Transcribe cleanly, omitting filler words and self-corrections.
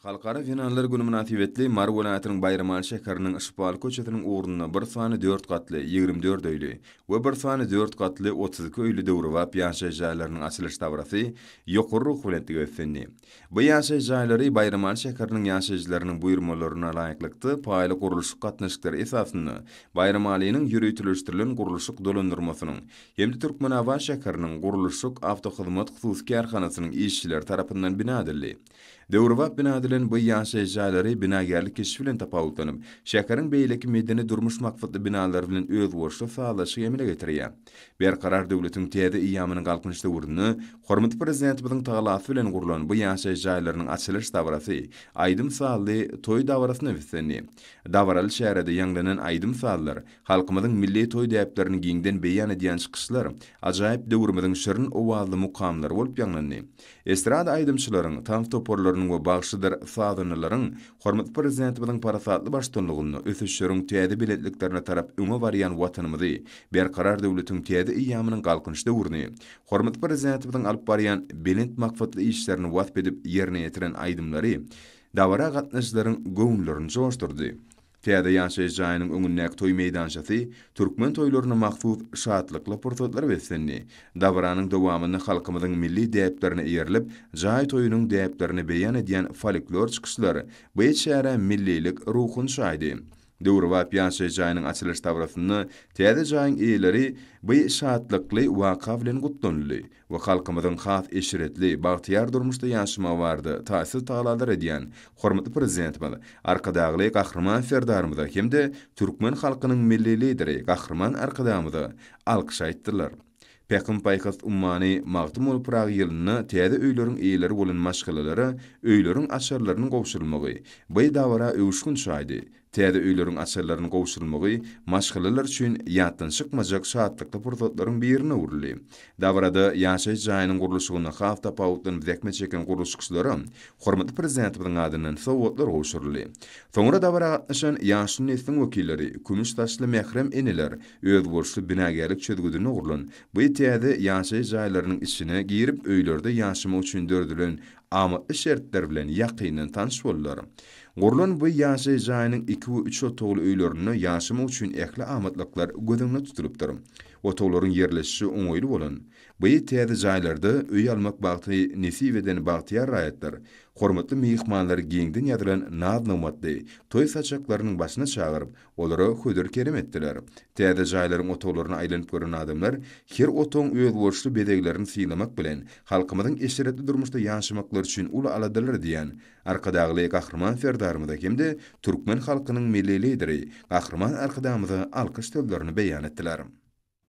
Halkara zenanlar güni mynasybetli Mary welaýatynyň Baýramaly şäheriniň Şypaly köçesiniň ugrunda bir sany dört gatly, 24 öýli we bir sany dört gatly, 32 öýli döwrebap ýaşaýyş jaýlarynyň açylyş dabarasy ýokary ruhubelentlige beslendi. Bu ýaşaýyş jaýlary Baýramaly şäheriniň ýaşaýjylarynyň buýurmalaryna laýyklykda paýly gurluşyk gatnaşyklary esasynda Baýramalynyň ýöriteleşdirilen gurluşyk dolandyrmasynyň hem-de Türkmenabat şäheriniň gurluşyk awtohyzmat hususy kärhanasynyň işçileri tarapyndan bina edildi. Döwrebap bina edilen bu ýaşaýyş jaýlary binagärlik keşbi bilen tapawutlanyp, şäheriň beýleki medeni-durmuş maksatly binalary bilen özboluşly sazlaşyk emele getirýär. Berkarar döwletiň täze eýýamynyň Galkynyş döwründe hormatly Prezidentimiziň tagallasy bilen gurlan bu ýaşaýyş jaýlarynyň açylyş dabarasy aýdym-sazly toý dabarasyna beslendi. Dabaraly çärede ýaňlanan aýdym-sazlar, halkymyzyň milli toý däplerini giňden beýan edýän çykyşlar ajaýyp döwrümiziň şirin owazly mukamlary bolup ýaňlandy. Estrada aýdymçylaryň, tans toparlarynyň we bagşydyr sazandalaryň hormatly Prezidentimiziň parasatly baştutanlygynda ösüşleriň täze belentliklerine tarap öňe barýan Watanymyzy, Berkarar döwletiň täze eýýamynyň Galkynyş döwrüni, hormatly Prezidentimiziň alyp barýan belent maksatly işlerini wasp edip ýerine ýetiren aýdymlary dabara gatnaşyjylaryň göwünlerini joşdurdy. Täze ýaşaýyş jaýynyň öňündäki toý meýdançasy türkmen toýlaryna mahsus şatlykly pursatlara beslendi. Dabaranyň dowamynda halkymyzyň milli däplerine eýerilip, jaý toýunyň däplerini beýan edýän folklor çykyşlar bu çärä millilik ruhuny çaýdy. Döwrebap ýaşaýyş jaýynyň açylyş dabarasynda täze jaýyň eýeleri bu şatlykly waka bilen gutlanyldy. We halkymyzyň has eşretli, bagtyýar durmuşda ýaşamagy barada taýsyz tagalalar edýän hormatly Prezidentimiz Arkadagly Gahryman Serdarymyza hem-de türkmen halkynyň Milli Lideri Gahryman Arkadagymyza alkyş aýtdylar. Pähim-paýhas ummany Magtymguly Pyragy ýylynda täze öýleriň eýeleri bolan maşgalalara öýleriň açarlarynyň gowşurylmagy bu dabara öwüşgin çaýdy. Täze öýleriň açarlarynyň gowşurylmagy maşgalalar üçin ýatdan çykmajak şatlykly pursatlaryň birine öwrüldi. Dabarada ýaşaýyş jaýynyň gurluşygynda has tapawutlanyp zähmet çeken gurluşykçylara hormatly Prezidentimiziň adyndan sowgatlar gowşuryldy. Soňra dabara gatnaşan ýaşuly nesliň wekilleri, kümüş saçly mährem eneler özboluşly binagärlik çözgüdinde gurlan bu täze ýaşaýyş jaýlarynyň içine girip, öýlerde ýaşamak üçin döredilen amatly şertler bilen ýakyndan tanyş boldular. Gurlan bu ýaşaýyş jaýynyň iki we üç otagly öýlerinde ýaşamak üçin ähli amatlyklar göz öňünde tutulypdyr. Otaglaryň ýerleşişi oňaýly bolan bu täze jaýlarda öý almak bagty nesip eden bagtyýar raýatlar hormatly myhmanlary giňden ýazylan naz-nygmatly toý saçaklarynyň başyna çagyryp, Olara hödür-kerem etdiler. Täze jaýlaryň otaglaryna aýlanyp gören adamlar her otagyň özboluşly bezeglerini synlamak bilen, halkymyzyň eşretli durmuşda ýaşamaklary üçin uly aladalar edýän Arkadagly Gahryman Serdarymyza hem-de türkmen halkynyň Milli Lideri Gahryman Arkadagymyza alkyş sözlerini beýan etdiler.